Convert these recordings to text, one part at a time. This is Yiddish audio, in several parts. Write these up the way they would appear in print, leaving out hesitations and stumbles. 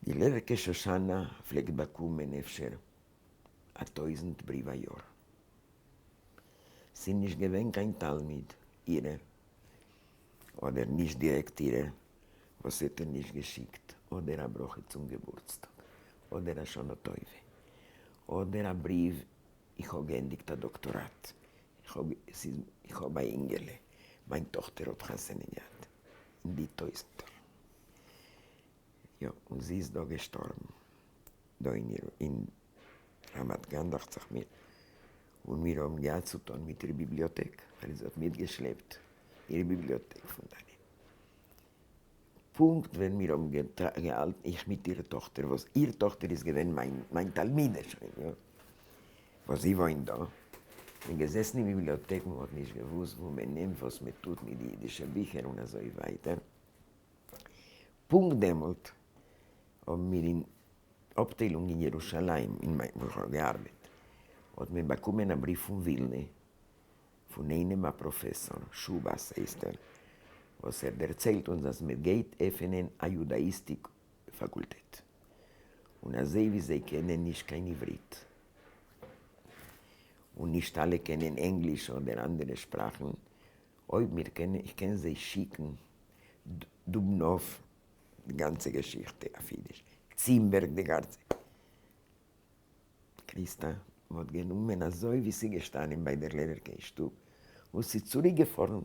די לערערקע שושנה פלעגט באקומען אפשר א טויזנט בריוו א יאר. ס'איז נישט געווען קיין תלמיד אירער, אדער נישט דירעקט אירער, וואס האט איר נישט געשיקט אדער א ברכה צום געבורטסטאג, אדער א שנה טובה, אדער א בריוו איך האב געענדיגט א דאקטאראט, איך האב א אינגעלע, מיין טאכטער האט חתונה געהאט, אין די טויזנטער. יא, און זי איז דא געשטארבן, דא אין רמת גן דאכט זיך מיר, און מיר האבן געהאט צו טון מיט איר ביבליאטעק, ווייל זי האט מיטגעשלעפט איר ביבליאטעק פון דאנען. פונקט ווען מיר האבן געהאלטן, איך מיט איר טאכטער, וואס איר טאכטער איז געווען מיין מיין תלמידה שוין, יא, וואס זי וואוינט דא, מיר געזעסן אין ביבליאטעק, מען האט נישט געוואוסט וואו מען נעמט, וואס מען טוט מיט די אידישע ביכער און אזוי ווייטער. פונקט דעמאלט האבן מיר אין אפטיילונג אין ירושלים, אין מיין וואו איך האב געארבעט, האט מען באקומען א בריוו פון ווילנע, פון איינעם א פראפעסאר, שובאס הייסט ער, וואס ער דערציילט אונז אז מען גייט עפענען א יודאיסטיק פאקולטעט, און אזוי ווי זיי קענען נישט קיין עברית, און נישט אלע קענען ענגליש אדער אנדערע שפראכן, אויב מיר קענען, איך קען זיי שיקן דובנוב די גאנצע געשיכטע אויף אידיש, צינבערג די גאנצע. קריסטא, מ'האט גענומען אזוי ווי ס'איז געשטאנען ביי דער לערערקע אין שטוב, און ס'איז צוריק געפארן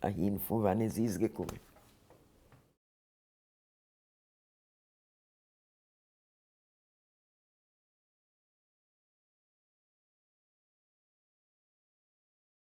אהין פון וואנען זי איז געקומען.